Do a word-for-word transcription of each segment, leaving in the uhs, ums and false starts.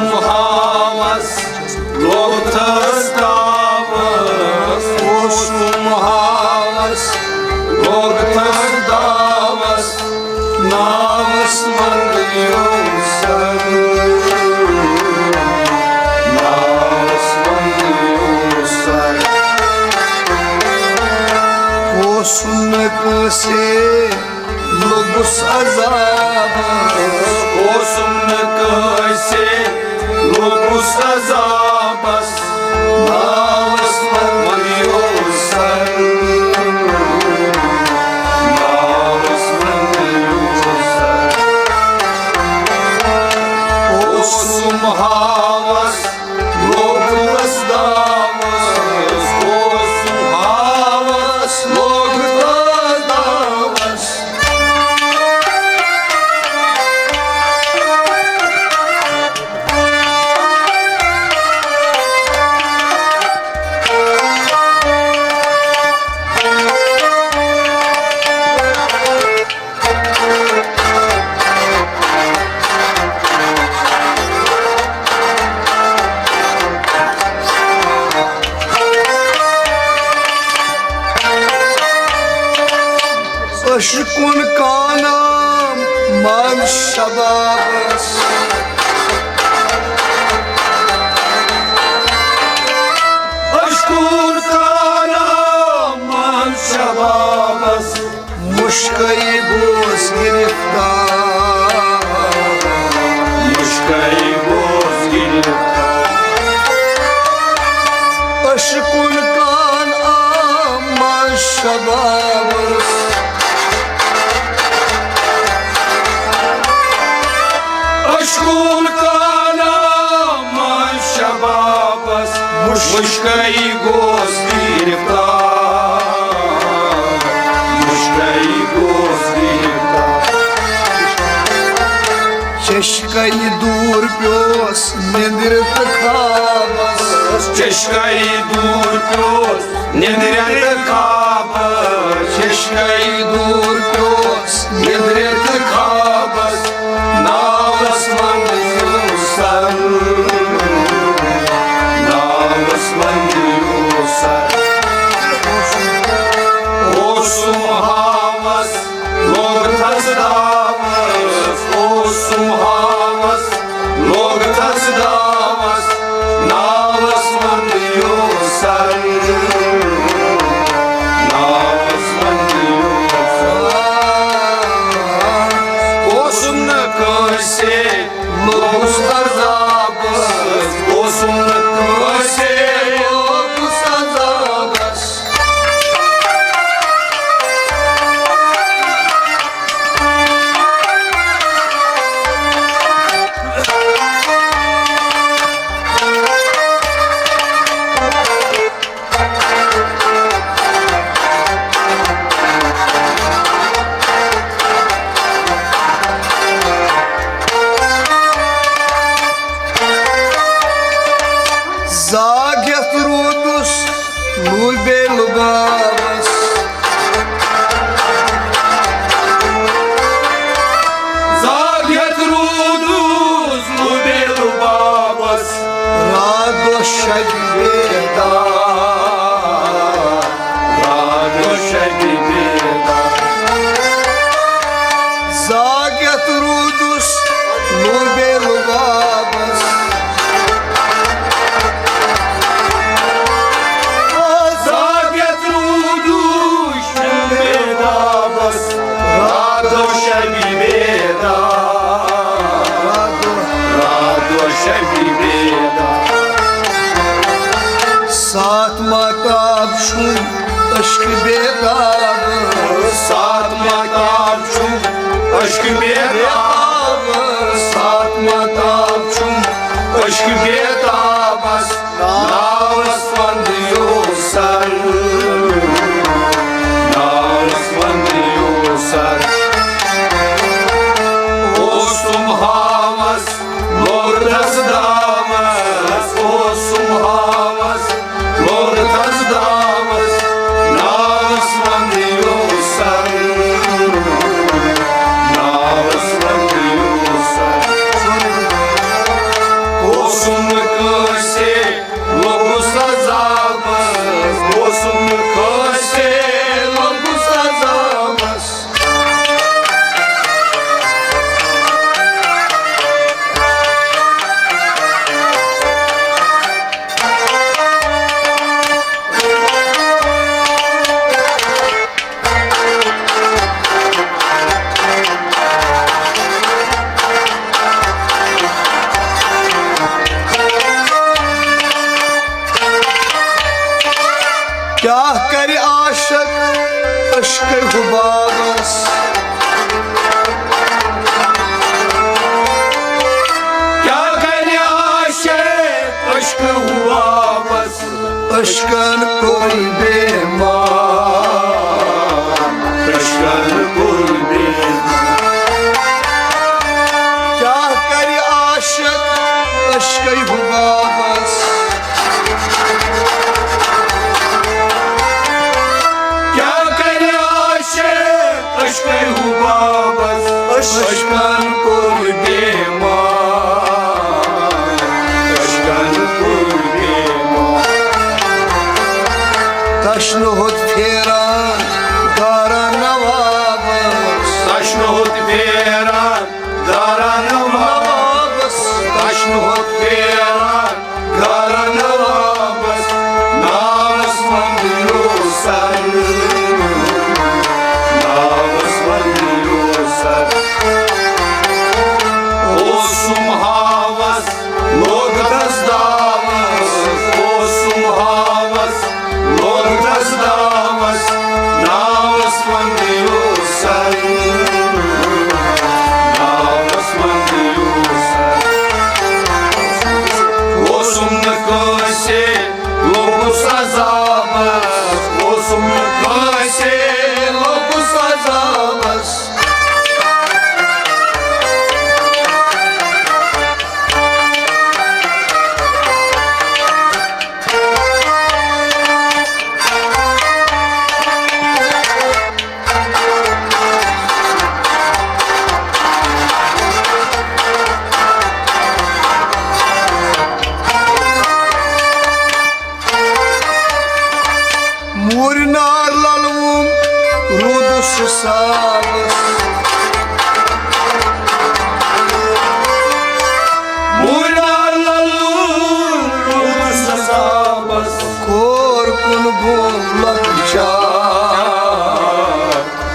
House لوٚگ تھس داوس، اوسُم house لوٚگ تھس داوس، ناوس منٛد یوسر، ناوس منٛد یوسر۔ اوسُم نہٕ کٲنٛسے لوٚگُس عذابس، اوسُم نہٕ کٲنٛسے لوٚگُس عذابس، ناوس منٛد یوسر، ناوس منٛد یوسر۔ اوسُم ہاوس لوٚگ تھس داوس، اوسُم ہاوس لوٚگ تھس داوس۔ عشقُن کانام مان شبابس، عشقُن کانام مان شبابس۔ مُشکے گوس گرفتار، مُشکے گوس گرفتار۔ عشقُن کانام مان شبابس، عشقُن کانام مان شبابس۔ مُشکے گوس گرفتار، مُشکے گوس گرفتار۔ چشکے دوٗر پیوس نیٚنٛدرِ تہٕ خوابس، چشکے دوٗر پیوس نیٚنٛدرِ تہٕ خوابس، چشکے دوٗر پیوس نیٚنٛدرِ تہٕ خوابس۔ ناوس منٛد یوسر، ناوس منٛد یوسر۔ اوسُم ہاوس لوٚگ تھس داوس، اوسُم ہاوس لوٚگ تھس داوس، ناوس منٛد یوسر، ناوس منٛد یوسر۔ اوسُم نہٕ کٲنٛسے لوٚگُس عذابس، اوسُم نہٕ کٲنٛسے لوٚگُس عذابس۔ زاگ ہٮ۪تھ روٗدُس لوٗبے لُبابس۔ زاگ ہٮ۪تھ روٗدُس لوٗبے لُبابس۔ راتھ دۄہ شبِ بیدار، راتھ دۄہ شبِ بیدار۔ زاگ ہٮ۪تھ روٗدُس لوٗبے لُبابس۔ زاگ ہٮ۪تھ روٗدُس شبِ بیدابس۔ راتھ دۄہ شبِ بیدار، راتھ دۄہ شبِ بیدار۔ ساتھ ماتاب چھُم عشق بیتاب، ساتھ ماتاب چھُم عشق بیتاب، ساتھ ماتاب چھُم عشق بیتابس۔ ناوس وند یوسر، ناوس وند یوسر۔ اوسُم ہاوس لوٚگ تھس داوس، اوسُم ہاوس لوٚگ تھس داوس۔ ناوس وند یوسر، ناوس اشکن کور بیمار، اشکن کور بیمار۔ تشنہد پھیران دارا نوابس۔ تشنہد پھیران دارا نوابس۔ تشنہد پھیران دارا نوابس۔ ناوس وندیو سر، ناوس وندیو سر۔ اوسم ہاوس لوگ دس داوس، اوسم ہاوس لوگ دس داوس۔ ناوس وندیو سر، ناوس وندیو سر۔ اوسم نہٕ کٲنٛسہِ لوٚگُس عذابس، اوسم نہٕ کٲنٛسہِ لوٚگُس عذابس۔ مورِ نار للوُن روٗدُس حسابس۔ مورِ نار للوُن روٗدُس حسابس۔ کور کُن گوٚو لۄکچار،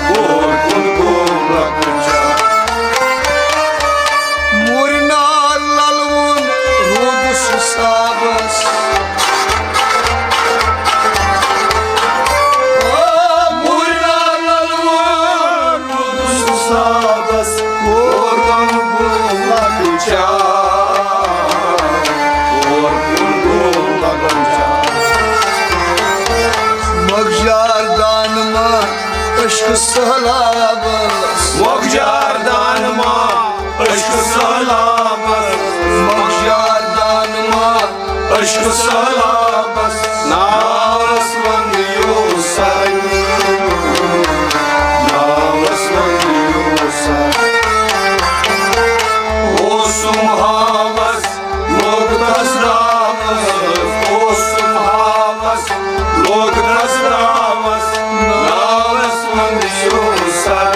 کور کُن گوٚو لۄکچار۔ مورِ نار للوُن روٗدُس حسابس۔ او مورِ نار للوُن روٗدُس حسابس۔ کور کُن گوٚو لۄکچار، کور کُن گوٚو لۄکچار۔ مۄکجار دانہٕ ما عشق سہلابس۔ مۄکجار دانہٕ ما عشق سہلابس۔ مۄکجار دانہٕ ما عشق سہلابس۔ ناوس وندیو سر، ناوس وندیو سر۔ اوسم ہاوس لوٚگ دس داوس، اوسم ہاوس لوٚگ دس داوس۔ ناوس وندیو سر،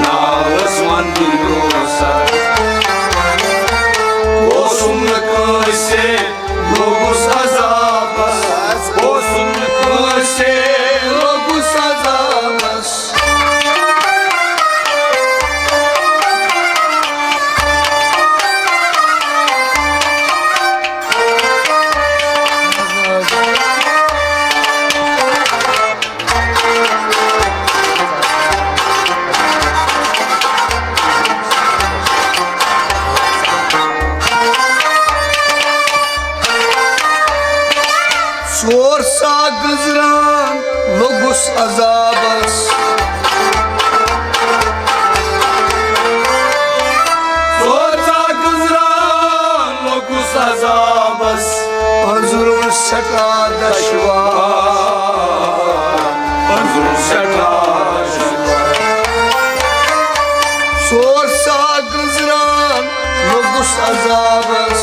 ناوس وندیو سر۔ اوسم نہٕ کٲنٛسہِ لوٚگُس عذابس، اوسم نہٕ کٲنٛسہِ لوٚگُس عذابس۔ ژور سا گٔنزران لوٚگُس عذابس۔ ژور سا گٔنزران لوٚگُس عذابس۔ أنٛزرُن سٮ۪ٹھاہ دشوار، أنٛزرُن سٮ۪ٹھاہ دشوار۔ ژور سا گٔنزران لوٚگُس عذابس۔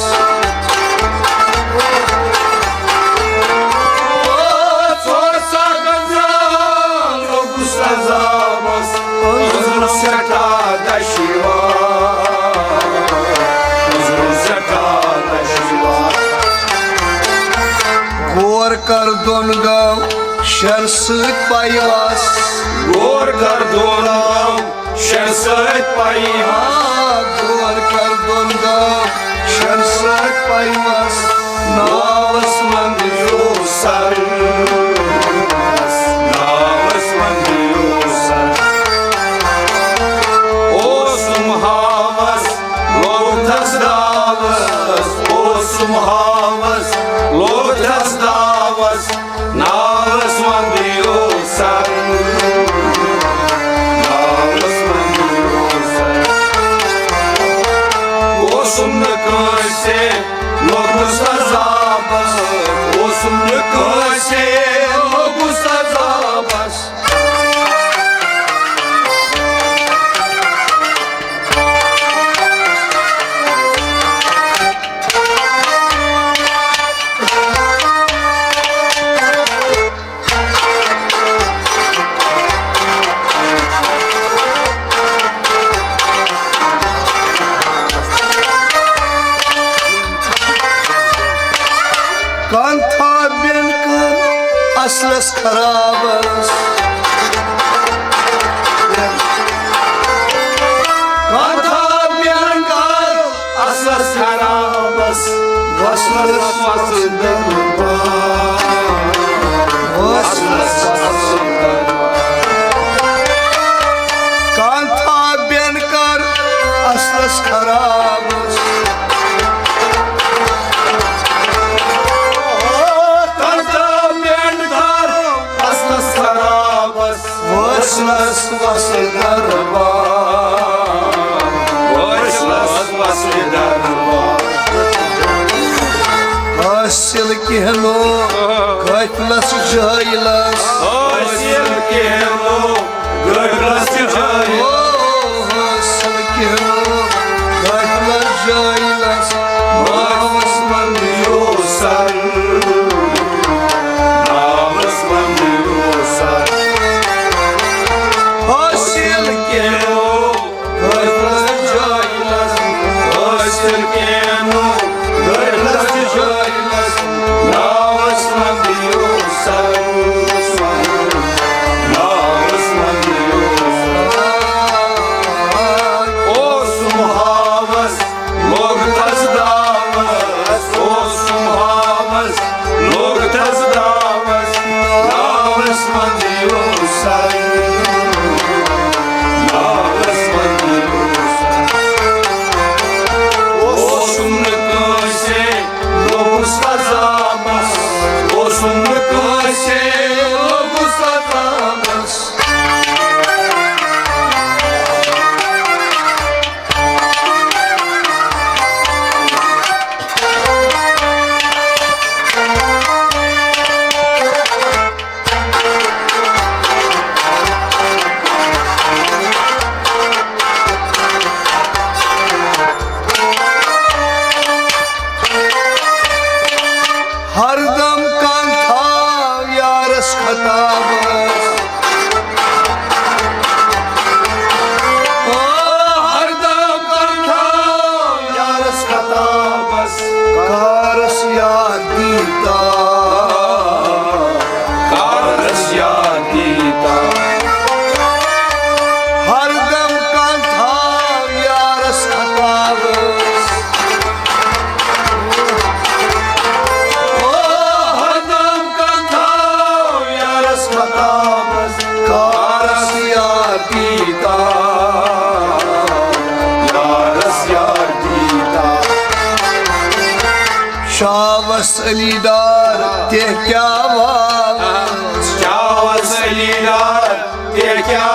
ژور سا گٔنزران لوٚگُس عذابس۔ أنٛزرُن سٮ۪ٹھاہ دشوار، أنٛزرُن سٮ۪ٹھاہ دشوار۔ غور کر دۄن گٲو شر سۭتۍ پیواس۔ غور کر دۄن گٲو شر سۭتۍ پیواس۔ آ، غور کر دۄن گٲو شر سۭتۍ پیواس۔ ناوس منٛز یوٗ سر، ناوس منٛز یوٗ سر۔ اوسُم ہاوس لوٚگ تھس داوس، اوسُم ہاوس لوٚگ تھس داوس۔ ناوس وندیو سر، ناوس وندیو سر۔ اوسُم نہٕ کٲنٛسہِ لوٚگُس عذابس، اوسُم نہٕ کٲنٛسہِ لوٚگُس عذابس۔ وصلس وصل دربار، وصلس وصل دربار۔ کانٛہہ تھاو بٮ۪نٛڈ کر اصلس خرابس۔ کانٛہہ تھاو بٮ۪نٛڈ کر اصلس خرابس۔ وصلس وصل دربار، وصلس وصل دربار۔ حاصل کینٛہہ نہٕ قٲفلس جٲیلس۔ حاصل کینٛہہ نہٕ قٲفلس جٲیلس۔ او، حاصل کینٛہہ نہٕ قٲفلس جٲیلس۔ ناوس منٛد یوسر، ناوس منٛد یوسر۔ حاصل کینٛہہ نہٕ قٲفلس جٲیلس۔ حاصل کینٛہہ نہٕ قٲفلس جٲیلس۔ ناوس منٛد یوسر، ناوس منٛد یوسر۔ اوسُم ہاوس لوٚگ تس داوس، اوسُم ہاوس، لوٚگ تس داوس، ناوس منٛز یوسر، ناوس منٛز یوسر۔ اوسُم نہٕ کٲنٛسے لوٚگُس عذابس، اوسُم نہٕ کٲنٛسے لوٚگُس عذابس۔ ہردم کانٛہہ تھاو یارس خطابس۔ او، ہردم کانٛہہ تھاو یارس خطابس۔ کارس یاد دیتا، کارس یاد دیتا۔ ہردم کانٛہہ تھاو یارس خطابس۔ او، ہردم کانٛہہ تھاو یارس خطابس۔ کارس یاد دیتا، یارس یاد دیتا۔ شاوس علی ڈار تہ کیا واوس۔ شاوس علی ڈار تہ کیا